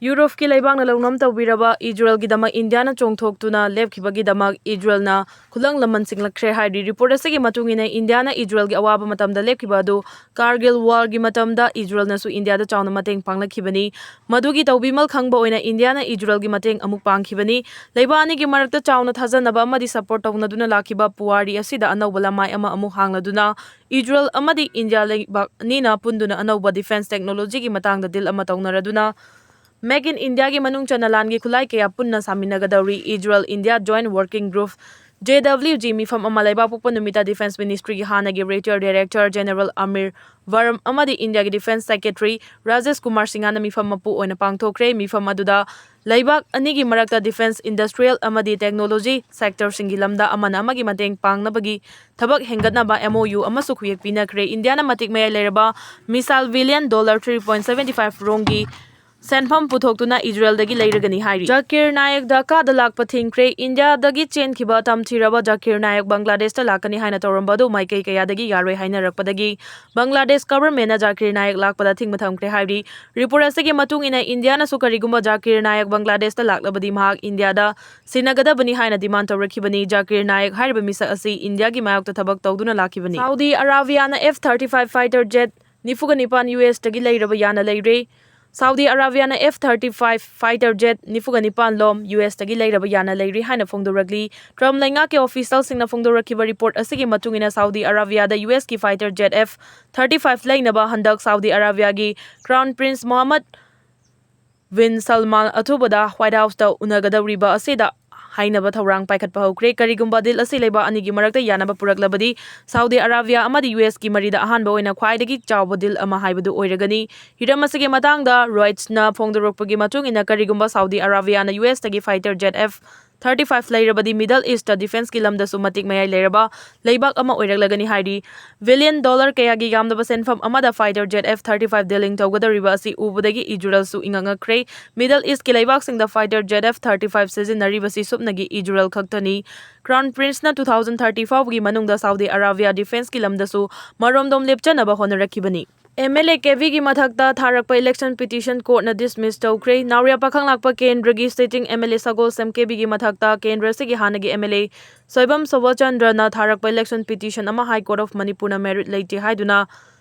ꯌꯨꯔꯣꯞꯀꯤ ꯂꯩꯕꯥꯛꯅ ꯂꯧꯅꯝ ꯇꯧꯕꯤꯔꯕ ꯏꯖꯔꯦꯜꯒꯤꯗꯃꯛ ꯏꯟꯗꯤꯌꯥꯅ ꯆꯣꯡꯊꯣꯛꯇꯨꯅ ꯂꯦꯞꯈꯤꯕꯒꯤꯗꯃꯛ ꯏꯖꯔꯦꯜꯅ ꯈꯨꯂꯪ ꯂꯃꯟ ꯁꯤꯡꯂꯛꯈ꯭ꯔꯦ ꯍꯥꯏꯔꯤ꯫ ꯔꯤꯄꯣꯔꯠ ꯑꯁꯤꯒꯤ ꯃꯇꯨꯡ ꯏꯟꯅ, ꯏꯟꯗꯤꯌꯥꯅ ꯏꯖꯔꯦꯜꯒꯤ ꯑꯋꯥꯕ ꯃꯇꯝꯗ ꯂꯦꯞꯈꯤꯕ ꯑꯗꯨ ꯀꯥꯔꯒꯤꯜ ꯋꯥꯔꯒꯤ ꯃꯇꯝꯗ ꯏꯖꯔꯦꯜꯅꯁꯨ ꯏꯟꯗꯤꯌꯥꯗ ꯆꯥꯎꯅ ꯃꯇꯦꯡ ꯄꯥꯡꯂꯛꯈꯤꯕꯅꯤ꯫ ꯃꯗꯨꯒꯤ ꯇꯧꯕꯤꯃꯜ ꯈꯪꯕ ꯑꯣꯏꯅ ꯏꯟꯗꯤꯌꯥꯅ ꯏꯖꯔꯦꯜꯒꯤ ꯃꯇꯦꯡ ꯑꯃꯨꯛ ꯄꯥꯡꯈꯤꯕꯅꯤ꯫ ꯂꯩꯕꯥꯛ ꯑꯅꯤꯒꯤ ꯃꯔꯛꯇ ꯆꯥꯎꯅ ꯊꯥꯖꯅꯕ ꯑꯃꯗꯤ ꯁꯄꯣꯔꯠ ꯇꯧꯅꯗꯨꯅ ꯂꯥꯛꯈꯤꯕ ꯄꯨꯋꯥꯔꯤ ꯑꯁꯤꯗ ꯑꯅꯧꯕ ꯂꯃꯥꯏ ꯑꯃ ꯑꯃꯨꯛ ꯍꯥꯡꯂꯗꯨꯅ ꯏꯖꯔꯦꯜ ꯑꯃꯗꯤ ꯏꯟꯗꯤꯌꯥ ꯂꯩꯕꯥꯛ ꯑꯅꯤꯅ ꯄꯨꯟꯗꯨꯅ ꯑꯅꯧꯕ ꯗꯤꯐꯦꯟꯁ ꯇꯦꯛꯅꯣꯂꯣꯖꯤꯒꯤ ꯃꯇꯥꯡꯗ ꯗꯤꯜ ꯑꯃ ꯇꯧꯅꯔꯗꯨꯅ Make in Indiaꯒꯤ ꯃꯅꯨꯡ ꯆꯟꯅ ꯂꯥꯟꯒꯤ ꯈꯨꯠꯂꯥꯏ ꯀꯌꯥ ꯄꯨꯟꯅ ꯁꯥꯃꯤꯟꯅꯒꯗꯧꯔꯤ꯫ Israel India joint working group J W G ꯃꯤꯐꯝ ꯑꯃ ꯂꯩꯕꯥꯛ ꯄꯣꯛꯄ ꯅꯨꯃꯤꯠꯇ Defence Ministryꯒꯤ ꯍꯥꯟꯅꯒꯤ Retired Director General Amir Varam ꯑꯃꯗꯤ ꯏꯟꯗꯤꯌꯥꯒꯤ Defence Secretary ꯔꯥꯖꯦꯁ ꯀꯨꯃꯥꯔ ꯁꯤꯡꯍꯅ ꯃꯤꯐꯝ ꯃꯄꯨ ꯑꯣꯏꯅ ꯄꯥꯡꯊꯣꯛꯈ꯭ꯔꯦ꯫ ꯃꯤꯐꯝ ꯑꯗꯨꯗ ꯂꯩꯕꯥꯛ ꯑꯅꯤꯒꯤ ꯃꯔꯛꯇ Defence, Industrial ꯑꯃꯗꯤ Technology sectorꯁꯤꯡꯒꯤ ꯂꯝꯗ ꯑꯃꯅ ꯑꯃꯒꯤ ꯃꯇꯦꯡ ꯄꯥꯡꯅꯕꯒꯤ ꯊꯕꯛ ꯍꯦꯟꯒꯠꯅꯕ M O U ꯑꯃꯁꯨ ꯈꯨꯌꯦꯛ ꯄꯤꯅꯈ꯭ꯔꯦ꯫ ꯏꯟꯗꯤꯌꯥꯅ ꯃꯇꯤꯛ ꯃꯌꯥꯏ ꯂꯩꯔꯕ missile billion dollar three point seventy five ꯔꯣꯝꯒꯤ ꯁꯦꯟꯐꯝ ꯄꯨꯊꯣꯛꯇꯨꯅ ꯏꯖꯔꯦꯜꯗꯒꯤ ꯂꯩꯔꯒꯅꯤ ꯍꯥꯏꯔꯤ꯫ ꯖꯥꯀꯤꯔ ꯅꯥꯌꯛ ꯙꯥꯀꯥꯗ ꯂꯥꯛꯄ ꯊꯤꯡꯈ꯭ꯔꯦ꯫ ꯏꯟꯗꯤꯌꯥꯗꯒꯤ ꯆꯦꯟꯈꯤꯕ ꯇꯝꯊꯤꯔꯕ ꯖꯥꯀꯤꯔ ꯅꯥꯌꯛ ꯕꯪꯒ꯭ꯂꯥꯗꯦꯁꯇ ꯂꯥꯛꯀꯅꯤ ꯍꯥꯏꯅ ꯇꯧꯔꯝꯕ ꯑꯗꯨ ꯃꯥꯏꯀꯩ ꯀꯌꯥꯗꯒꯤ ꯌꯥꯔꯣꯏ ꯍꯥꯏꯅꯔꯛꯄꯗꯒꯤ ꯕꯪꯒ꯭ꯂꯥꯗꯦꯁ governmentꯅ ꯖꯥꯀꯤꯔ ꯅꯥꯌꯛ ꯂꯥꯛꯄꯗ ꯊꯤꯡꯕ ꯊꯝꯈ꯭ꯔꯦ ꯍꯥꯏꯔꯤ꯫ Report ꯑꯁꯤꯒꯤ ꯃꯇꯨꯡ ꯏꯟꯅ ꯏꯟꯗꯤꯌꯥꯅꯁꯨ ꯀꯔꯤꯒꯨꯝꯕ ꯖꯥꯀꯤꯔ ꯅꯥꯌꯛ ꯕꯪꯒ꯭ꯂꯥꯗꯦꯁꯇ ꯂꯥꯛꯂꯕꯗꯤ ꯃꯍꯥꯛ ꯏꯟꯗꯤꯌꯥꯗ ꯁꯤꯟꯅꯒꯗꯕꯅꯤ ꯍꯥꯏꯅ demand ꯇꯧꯔꯛꯈꯤꯕꯅꯤ꯫ ꯖꯥꯀꯤꯔ ꯅꯥꯌꯛ ꯍꯥꯏꯔꯤꯕ ꯃꯤꯁꯛ ꯑꯁꯤ ꯏꯟꯗꯤꯌꯥꯒꯤ ꯃꯥꯌꯣꯛꯇ ꯊꯕꯛ ꯇꯧꯗꯨꯅ ꯂꯥꯛꯈꯤꯕꯅꯤ꯫ ꯁꯥꯎꯗꯤ ꯑꯔꯥꯕꯤꯌꯥꯅ F thirty five fighter jet ꯅꯤꯐꯨꯒ ꯅꯤꯄꯥꯟ U S ꯇꯒꯤ ꯂꯩꯔꯕ ꯌꯥꯅ ꯂꯩꯔꯦ꯫ ꯁꯥꯎꯗꯤ ꯑꯔꯥꯕꯤꯌꯥꯅ F thirty five fighter jet ꯅꯤꯐꯨꯒ ꯅꯤꯄꯥꯟ ꯂꯣꯝ U S ꯇꯒꯤ ꯂꯩꯔꯕ ꯌꯥꯅ ꯂꯩꯔꯦ ꯍꯥꯏꯅ ꯐꯣꯡꯗꯣꯔꯛꯂꯤ꯫ ꯇ꯭ꯔꯝꯞ ꯂꯩꯉꯥꯛꯀꯤ officialꯁꯤꯡꯅ ꯐꯣꯡꯗꯣꯔꯛꯈꯤꯕ report ꯑꯁꯤꯒꯤ ꯃꯇꯨꯡ ꯏꯟꯅ ꯁꯥꯎꯗꯤ ꯑꯔꯥꯕꯤꯌꯥꯗ U S ꯀꯤ fighter jet F thirty five ꯂꯩꯅꯕ ꯍꯟꯗꯛ ꯁꯥꯎꯗꯤ ꯑꯔꯥꯕꯤꯌꯥꯒꯤ Crown Prince Mohammed bin Salman ꯑꯊꯨꯕꯗ White Houseꯇ ꯎꯅꯒꯗꯧꯔꯤꯕ ꯑꯁꯤꯗ ꯍꯥꯏꯅꯕ ꯊꯧꯔꯥꯡ ꯄꯥꯏꯈꯠꯄ ꯍꯧꯈ꯭ꯔꯦ꯫ ꯀꯔꯤꯒꯨꯝꯕ deal ꯑꯁꯤ ꯂꯩꯕꯥꯛ ꯑꯅꯤꯒꯤ ꯃꯔꯛꯇ ꯌꯥꯅꯕ ꯄꯨꯔꯛꯂꯕꯗꯤ ꯁꯥꯎꯗꯤ ꯑꯔꯥꯕꯤꯌꯥ ꯑꯃꯗꯤ U S ꯀꯤ ꯃꯔꯤꯗ ꯑꯍꯥꯟꯕ ꯑꯣꯏꯅ ꯈ꯭ꯋꯥꯏꯗꯒꯤ ꯆꯥꯎꯕ deal ꯑꯃ ꯍꯥꯏꯕꯗꯨ ꯑꯣꯏꯔꯒꯅꯤ꯫ ꯍꯤꯔꯝ ꯑꯁꯤꯒꯤ ꯃꯇꯥꯡꯗ Reutersꯅ ꯐꯣꯡꯗꯣꯔꯛꯄꯒꯤ ꯃꯇꯨꯡ ꯏꯟꯅ ꯀꯔꯤꯒꯨꯝꯕ ꯁꯥꯎꯗꯤ ꯑꯔꯥꯕꯤꯌꯥꯅ U S ꯇꯒꯤ fighter jet F thirty five ꯂꯩꯔꯕꯗꯤ Middle Eastꯇ defenceꯀꯤ ꯂꯝꯗꯁꯨ ꯃꯇꯤꯛ ꯃꯌꯥꯏ ꯂꯩꯔꯕ ꯂꯩꯕꯥꯛ ꯑꯃ ꯑꯣꯏꯔꯛꯂꯒꯅꯤ ꯍꯥꯏꯔꯤ꯫ Billion dollar ꯀꯌꯥꯒꯤ ꯌꯥꯝꯂꯕ ꯁꯦꯟꯐꯝ ꯑꯃꯗ fighter jet F thirty five dealing ꯇꯧꯒꯗꯧꯔꯤꯕ ꯑꯁꯤ ꯎꯕꯗꯒꯤ ꯏꯖꯔꯦꯜꯁꯨ ꯏꯉꯛ ꯉꯛꯈ꯭ꯔꯦ꯫ Middle Eastꯀꯤ ꯂꯩꯕꯥꯛꯁꯤꯡꯗ fighter jet F thirty five ꯁꯤꯖꯤꯟꯅꯔꯤꯕꯁꯤ ꯁꯨꯞꯅꯒꯤ ꯏꯖꯔꯦꯜ ꯈꯛꯇꯅꯤ꯫ Crown Princeꯅ two thousand thirty ꯐꯥꯎꯕꯒꯤ ꯃꯅꯨꯡꯗ ꯁꯥꯎꯗꯤ ꯑꯔꯥꯕꯤꯌꯥ defenceꯀꯤ ꯂꯝꯗꯁꯨ ꯃꯔꯣꯝꯗꯣꯝ ꯂꯦꯞꯆꯅꯕ ꯍꯣꯠꯅꯔꯛꯈꯤꯕꯅꯤ꯫ M L A ꯀꯦꯕꯤꯒꯤ ꯃꯊꯛꯇ ꯊꯥꯔꯛꯄ election petition courtꯅ dismiss ꯇꯧꯈ꯭ꯔꯦ꯫ ꯅꯥꯎꯔꯤꯌꯥ ꯄꯥꯈꯪꯂꯥꯛꯄ ꯀꯦꯟꯗ꯭ꯔꯒꯤ sitting M L A ꯁꯒꯣꯜꯁꯦꯝ ꯀꯦꯕꯤꯒꯤ ꯃꯊꯛꯇ ꯀꯦꯟꯗ꯭ꯔ ꯑꯁꯤꯒꯤ ꯍꯥꯟꯅꯒꯤ M L A ꯁꯣꯏꯕꯝ ꯁꯣꯕꯆꯟꯗ꯭ꯔꯅ ꯊꯥꯔꯛꯄ election petition ꯑꯃ High Court of ꯃꯅꯤꯄꯨꯔꯅ merit ꯂꯩꯇꯦ ꯍꯥꯏꯗꯨꯅ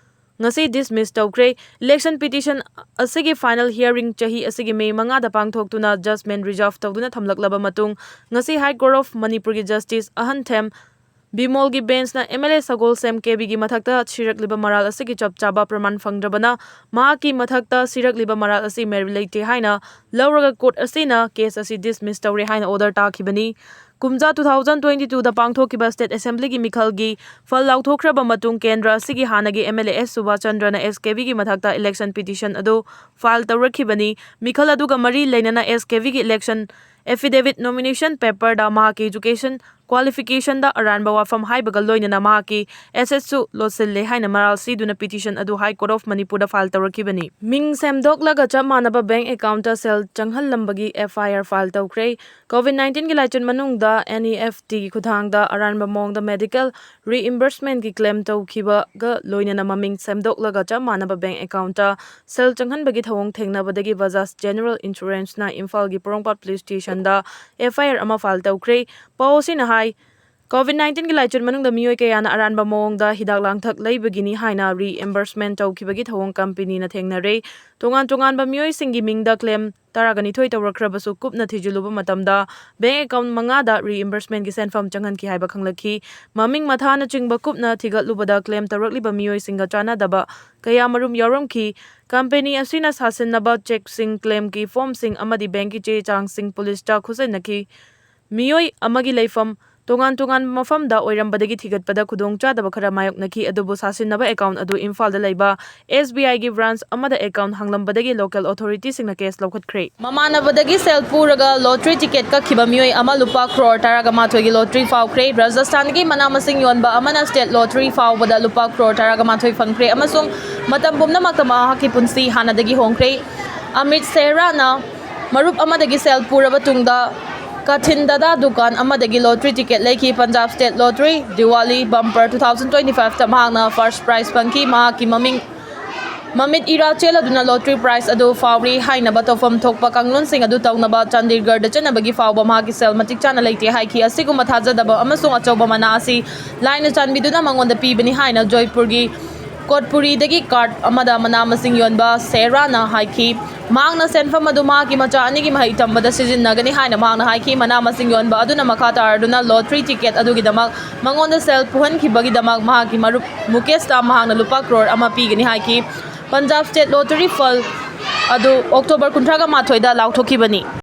ꯉꯁꯤ dismiss ꯇꯧꯈ꯭ꯔꯦ꯫ Election petition ꯑꯁꯤꯒꯤ final hearing ꯆꯍꯤ ꯑꯁꯤꯒꯤ ꯃꯦ ꯃꯉꯥꯗ ꯄꯥꯡꯊꯣꯛꯇꯨꯅ judgment reserve ꯇꯧꯗꯨꯅ ꯊꯝꯂꯛꯂꯕ ꯃꯇꯨꯡ ꯉꯁꯤ High Court of ꯃꯅꯤꯄꯨꯔꯒꯤ Justice ꯑꯍꯟꯊꯦꯝ ꯕꯤꯃꯣꯜꯒꯤ ꯕꯦꯟꯁꯅ ꯑꯦꯝ ꯑꯦꯜ ꯑꯦ ꯁꯒꯣꯜꯁꯦꯝ ꯀꯦꯕꯤꯒꯤ ꯃꯊꯛꯇ ꯁꯤꯔꯛꯂꯤꯕ ꯃꯔꯥꯜ ꯑꯁꯤꯒꯤ ꯆꯞ ꯆꯥꯕ ꯄ꯭ꯔꯃꯥꯟ ꯐꯪꯗ꯭ꯔꯕꯅ ꯃꯍꯥꯛꯀꯤ ꯃꯊꯛꯇ ꯁꯤꯔꯛꯂꯤꯕ ꯃꯔꯥꯜ ꯑꯁꯤ ꯃꯦꯔꯤꯠ ꯂꯩꯇꯦ ꯍꯥꯏꯅ ꯂꯧꯔꯒ ꯀꯣꯔꯠ ꯑꯁꯤꯅ ꯀꯦꯁ ꯑꯁꯤ ꯗꯤꯁꯃꯤꯁ ꯇꯧꯔꯦ ꯍꯥꯏꯅ ꯑꯣꯔꯗꯔ ꯇꯥꯈꯤꯕꯅꯤ꯫ ꯀꯨꯝꯖꯥ two thousand twenty twoꯗ ꯄꯥꯡꯊꯣꯛꯈꯤꯕ ꯁ꯭ꯇꯦꯠ ꯑꯦꯁꯦꯝꯕ꯭ꯂꯤꯒꯤ ꯃꯤꯈꯜꯒꯤ ꯐꯜ ꯂꯥꯎꯊꯣꯛꯈ꯭ꯔꯕ ꯃꯇꯨꯡ ꯀꯦꯟꯗ꯭ꯔ ꯑꯁꯤꯒꯤ ꯍꯥꯟꯅꯒꯤ M L A S Subash ꯆꯟꯗ꯭ꯔꯅ ꯑꯦꯁ ꯀꯦꯕꯤꯒꯤ ꯃꯊꯛꯇ ꯏꯂꯦꯛꯁꯟ ꯄꯤꯇꯤꯁꯟ ꯑꯗꯨ ꯐꯥꯏꯜ ꯇꯧꯔꯛꯈꯤꯕꯅꯤ꯫ ꯃꯤꯈꯜ ꯑꯗꯨꯒ ꯃꯔꯤ ꯂꯩꯅꯅ ꯑꯦꯁ ꯀꯦꯕꯤꯒꯤ ꯏꯂꯦꯛꯁꯟ ꯑꯦꯐꯤꯗꯦꯚꯤꯠ ꯅꯣꯃꯤꯅꯦꯁꯟ ꯄꯦꯄꯔꯗ ꯃꯍꯥꯛꯀꯤ ꯏꯖꯨꯀꯦꯁꯟ ꯀ꯭ꯋꯥꯂꯤꯐꯤꯀꯦꯁꯟꯗ ꯑꯔꯥꯟꯕ ꯋꯥꯐꯝ ꯍꯥꯏꯕꯒ ꯂꯣꯏꯅꯅ ꯃꯍꯥꯛꯀꯤ ꯑꯦꯁꯦꯠꯁꯨ ꯂꯣꯠꯁꯤꯜꯂꯦ ꯍꯥꯏꯅ ꯃꯔꯥꯜ ꯁꯤꯗꯨꯅ ꯄꯤꯇꯤꯁꯟ ꯑꯗꯨ ꯍꯥꯏ ꯀꯣꯔꯠ ꯑꯣꯐ ꯃꯅꯤꯄꯨꯔꯗ ꯐꯥꯏꯜ ꯇꯧꯔꯛꯈꯤꯕꯅꯤ꯫ ꯃꯤꯡ ꯁꯦꯝꯗꯣꯛꯂꯒ ꯆꯞ ꯃꯥꯟꯅꯕ ꯕꯦꯡꯛ ꯑꯦꯀꯥꯎꯟꯠꯇ ꯁꯦꯜ ꯆꯪꯍꯜꯂꯝꯕꯒꯤ ꯑꯦꯐ ꯑꯥꯏ ꯑꯥꯔ ꯐꯥꯏꯜ ꯇꯧꯈ꯭ꯔꯦ꯫ ꯀꯣꯚꯤꯗ nineteen ꯒꯤ ꯂꯥꯏꯆꯠ ꯃꯅꯨꯡꯗ ꯑꯦꯟ ꯏ ꯑꯦꯐ ꯇꯤꯒꯤ ꯈꯨꯠꯊꯥꯡꯗ ꯑꯔꯥꯟꯕ ꯃꯑꯣꯡꯗ ꯃꯦꯗꯤꯀꯦꯜ ꯔꯤꯏꯝꯕꯔꯁꯃꯦꯟꯠꯀꯤ ꯀ꯭ꯂꯦꯝ ꯇꯧꯈꯤꯕꯒ ꯂꯣꯏꯅꯅ ꯃꯃꯤꯡ ꯁꯦꯝꯗꯣꯛꯂꯒ ꯆꯞ ꯃꯥꯟꯅꯕ ꯕꯦꯡꯛ ꯑꯦꯀꯥꯎꯟꯠꯇ ꯁꯦꯜ ꯆꯪꯍꯟꯕꯒꯤ ꯊꯧꯑꯣꯡ ꯊꯦꯡꯅꯕꯗꯒꯤ ꯕꯖꯥꯖ ꯖꯦꯅꯔꯦꯜ ꯏꯟꯁꯨꯔꯦꯟꯁꯅ ꯏꯝꯐꯥꯜꯒꯤ ꯄꯣꯔꯣꯝꯄꯥꯠ ꯄꯨꯂꯤꯁ ꯁ꯭ꯇꯦꯁꯟꯗ ꯑꯦꯐ ꯑꯥꯏ ꯑꯥꯔ ꯑꯃ ꯐꯥꯏꯜ ꯇꯧꯈ꯭ꯔꯦ꯫ ꯄꯥꯎ ꯑꯁꯤꯅ ꯍꯥꯏ, ꯀꯣꯚꯤꯗ nineteen ꯒꯤ ꯂꯥꯏꯆꯠ ꯃꯅꯨꯡꯗ ꯃꯤꯑꯣꯏ ꯀꯌꯥꯅ ꯑꯔꯥꯟꯕ ꯃꯑꯣꯡꯗ ꯍꯤꯗꯥꯛ ꯂꯥꯡꯊꯛ ꯂꯩꯕꯒꯤꯅꯤ ꯍꯥꯏꯅ ꯔꯤꯏꯝꯕꯔꯁꯃꯦꯟꯠ ꯇꯧꯈꯤꯕꯒꯤ ꯊꯧꯑꯣꯡ ꯀꯝꯄꯦꯅꯤꯅ ꯊꯦꯡꯅꯔꯦ꯫ ꯇꯣꯉꯥꯟ ꯇꯣꯉꯥꯟꯕ ꯃꯤꯑꯣꯏꯁꯤꯡꯒꯤ ꯃꯤꯡꯗ ꯀ꯭ꯂꯦꯝ ꯇꯔꯥꯒ ꯅꯤꯊꯣꯏ ꯇꯧꯔꯛꯈ꯭ꯔꯕꯁꯨ ꯀꯨꯞꯅ ꯊꯤꯖꯤꯜꯂꯨꯕ ꯃꯇꯝꯗ ꯕꯦꯡꯛ ꯑꯦꯀꯥꯎꯟꯠ ꯃꯉꯥꯗ ꯔꯤꯏꯝꯕꯔꯁꯃꯦꯟꯠꯀꯤ ꯁꯦꯟꯐꯝ ꯆꯪꯍꯟꯈꯤ ꯍꯥꯏꯕ ꯈꯪꯂꯛꯈꯤ꯫ ꯃꯃꯤꯡ ꯃꯊꯥꯅꯆꯤꯡꯕ ꯀꯨꯞꯅ ꯊꯤꯒꯠꯂꯨꯕꯗ ꯀ꯭ꯂꯦꯝ ꯇꯧꯔꯛꯂꯤꯕ ꯃꯤꯑꯣꯏꯁꯤꯡꯒ ꯆꯥꯟꯅꯗꯕ ꯀꯌꯥꯃꯔꯨꯝ ꯌꯥꯎꯔꯝꯈꯤ꯫ ꯀꯝꯄꯦꯅꯤ ꯑꯁꯤꯅ ꯁꯥꯁꯤꯟꯅꯕ ꯆꯦꯛꯁꯤꯡ, ꯀ꯭ꯂꯦꯝꯒꯤ ꯐꯣꯔꯝꯁꯤꯡ ꯑꯃꯗꯤ ꯕꯦꯡꯛꯀꯤ ꯆꯦ ꯆꯥꯡꯁꯤꯡ ꯄꯨꯂꯤꯁꯇ ꯈꯨꯠꯁꯤꯟꯅꯈꯤ꯫ ꯃꯤꯑꯣꯏ ꯑꯃꯒꯤ ꯂꯩꯐꯝ ꯇꯣꯉꯥꯟ ꯇꯣꯉꯥꯟꯕ ꯃꯐꯝꯗ ꯑꯣꯏꯔꯝꯕꯗꯒꯤ ꯊꯤꯒꯠꯄꯗ ꯈꯨꯗꯣꯡꯆꯥꯗꯕ ꯈꯔ ꯃꯥꯌꯣꯛꯅꯈꯤ, ꯑꯗꯨꯕꯨ ꯁꯥꯁꯤꯟꯅꯕ ꯑꯦꯀꯥꯎꯟꯠ ꯑꯗꯨ ꯏꯝꯐꯥꯜꯗ ꯂꯩꯕ ꯑꯦꯁ ꯕꯤ ꯑꯥꯏꯒꯤ ꯕ꯭ꯔꯥꯟꯆ ꯑꯃꯗ ꯑꯦꯀꯥꯎꯟꯠ ꯍꯥꯡꯂꯝꯕꯗꯒꯤ ꯂꯣꯀꯦꯜ ꯑꯣꯊꯣꯔꯤꯇꯤꯁꯤꯡꯅ ꯀꯦꯁ ꯂꯧꯈꯠꯈ꯭ꯔꯦ꯫ ꯃꯃꯥꯟꯅꯕꯗꯒꯤ ꯁꯦꯜ ꯄꯨꯔꯒ ꯂꯣꯇ꯭ꯔꯤ ꯇꯤꯀꯦꯠ ꯀꯛꯈꯤꯕ ꯃꯤꯑꯣꯏ ꯑꯃ ꯂꯨꯄꯥ ꯀ꯭ꯔꯣꯔ ꯇꯔꯥꯒ ꯃꯥꯊꯣꯏꯒꯤ ꯂꯣꯇ꯭ꯔꯤ ꯐꯥꯎꯈ꯭ꯔꯦ꯫ ꯔꯥꯖꯁꯊꯥꯟꯒꯤ ꯃꯅꯥ ꯃꯁꯤꯡ ꯌꯣꯟꯕ ꯑꯃꯅ ꯁ꯭ꯇꯦꯠ ꯂꯣꯇ꯭ꯔꯤ ꯐꯥꯎꯕꯗ ꯂꯨꯄꯥ ꯀ꯭ꯔꯣꯔ ꯇꯔꯥꯒ ꯃꯥꯊꯣꯏ ꯐꯪꯈ꯭ꯔꯦ ꯑꯃꯁꯨꯡ ꯃꯇꯝ ꯄꯨꯝꯅꯃꯛꯇ ꯃꯍꯥꯛꯀꯤ ꯄꯨꯟꯁꯤ ꯍꯥꯟꯅꯗꯒꯤ ꯍꯣꯡꯈ꯭ꯔꯦ꯫ ꯑꯃꯤꯠ ꯁꯦꯍꯔꯥꯅ ꯃꯔꯨꯞ ꯑꯃꯗꯒꯤ ꯁꯦꯜ ꯄꯨꯔꯕ ꯇꯨꯡꯗ ꯀꯊꯤꯟꯗꯗꯥ ꯗꯨꯀꯥꯟ ꯑꯃꯗꯒꯤ ꯂꯣꯇ꯭ꯔꯤ ꯇꯤꯀꯦꯠ ꯂꯩꯈꯤ꯫ Punjab state lottery Diwali bumper two thousand twenty fiveꯇ ꯃꯍꯥꯛꯅ ꯐꯥꯔꯁ ꯄ꯭ꯔꯥꯏꯖ ꯐꯪꯈꯤ꯫ ꯃꯍꯥꯛꯀꯤ ꯃꯃꯤꯡ ꯃꯃꯤꯠ ꯏꯔꯥ ꯆꯦꯜꯂꯗꯨꯅ ꯂꯣꯇ꯭ꯔꯤ ꯄ꯭ꯔꯥꯏꯖ ꯑꯗꯨ ꯐꯥꯎꯔꯤ ꯍꯥꯏꯅꯕ ꯇꯧꯐꯝ ꯊꯣꯛꯄ ꯀꯥꯡꯂꯣꯟꯁꯤꯡ ꯑꯗꯨ ꯇꯧꯅꯕ ꯆꯥꯟꯗꯤꯒꯔꯗ ꯆꯠꯅꯕꯒꯤ ꯐꯥꯎꯕ ꯃꯍꯥꯛꯀꯤ ꯁꯦꯜ ꯃꯇꯤꯛ ꯆꯥꯅ ꯂꯩꯇꯦ ꯍꯥꯏꯈꯤ꯫ ꯑꯁꯤꯒꯨꯝꯕ ꯊꯥꯖꯗꯕ ꯑꯃꯁꯨꯡ ꯑꯆꯧꯕ ꯃꯅꯥ ꯑꯁꯤ ꯂꯥꯏꯅ ꯆꯥꯟꯕꯤꯗꯨꯅ ꯃꯉꯣꯟꯗ ꯄꯤꯕꯅꯤ ꯍꯥꯏꯅ ꯖꯣꯏꯄꯨꯔꯒꯤ ꯀꯣꯠꯄꯨꯔꯤꯗꯒꯤ ꯀꯥꯔꯠ ꯑꯃꯗ ꯃꯅꯥ ꯃꯁꯤꯡ ꯌꯣꯟꯕ ꯁꯦꯍꯔꯥꯅ ꯍꯥꯏꯈꯤ꯫ ꯃꯍꯥꯛꯅ ꯁꯦꯟꯐꯝ ꯑꯗꯨ ꯃꯍꯥꯛꯀꯤ ꯃꯆꯥ ꯑꯅꯤꯒꯤ ꯃꯍꯩ ꯇꯝꯕꯗ ꯁꯤꯖꯤꯟꯅꯒꯅꯤ ꯍꯥꯏꯅ ꯃꯍꯥꯛꯅ ꯍꯥꯏꯈꯤ꯫ ꯃꯅꯥ ꯃꯁꯤꯡ ꯌꯣꯟꯕ ꯑꯗꯨꯅ ꯃꯈꯥ ꯇꯥꯔꯗꯨꯅ ꯂꯣꯇ꯭ꯔꯤ ꯇꯤꯀꯦꯠ ꯑꯗꯨꯒꯤꯗꯃꯛ ꯃꯉꯣꯟꯗ ꯁꯦꯜ ꯄꯨꯍꯟꯈꯤꯕꯒꯤꯗꯃꯛ ꯃꯍꯥꯛꯀꯤ ꯃꯔꯨꯞ ꯃꯨꯀꯦꯁꯇ ꯃꯍꯥꯛꯅ ꯂꯨꯄꯥ ꯀ꯭ꯔꯣꯔ ꯑꯃ ꯄꯤꯒꯅꯤ ꯍꯥꯏꯈꯤ꯫ ꯄꯟꯖꯥꯕ ꯁ꯭ꯇꯦꯠ ꯂꯣꯇꯔꯤ ꯐꯜ ꯑꯗꯨ ꯑꯣꯛꯇꯣꯕꯔ ꯀꯨꯟꯊ꯭ꯔꯥꯒ ꯃꯥꯊꯣꯏꯗ ꯂꯥꯎꯊꯣꯛꯈꯤꯕꯅꯤ꯫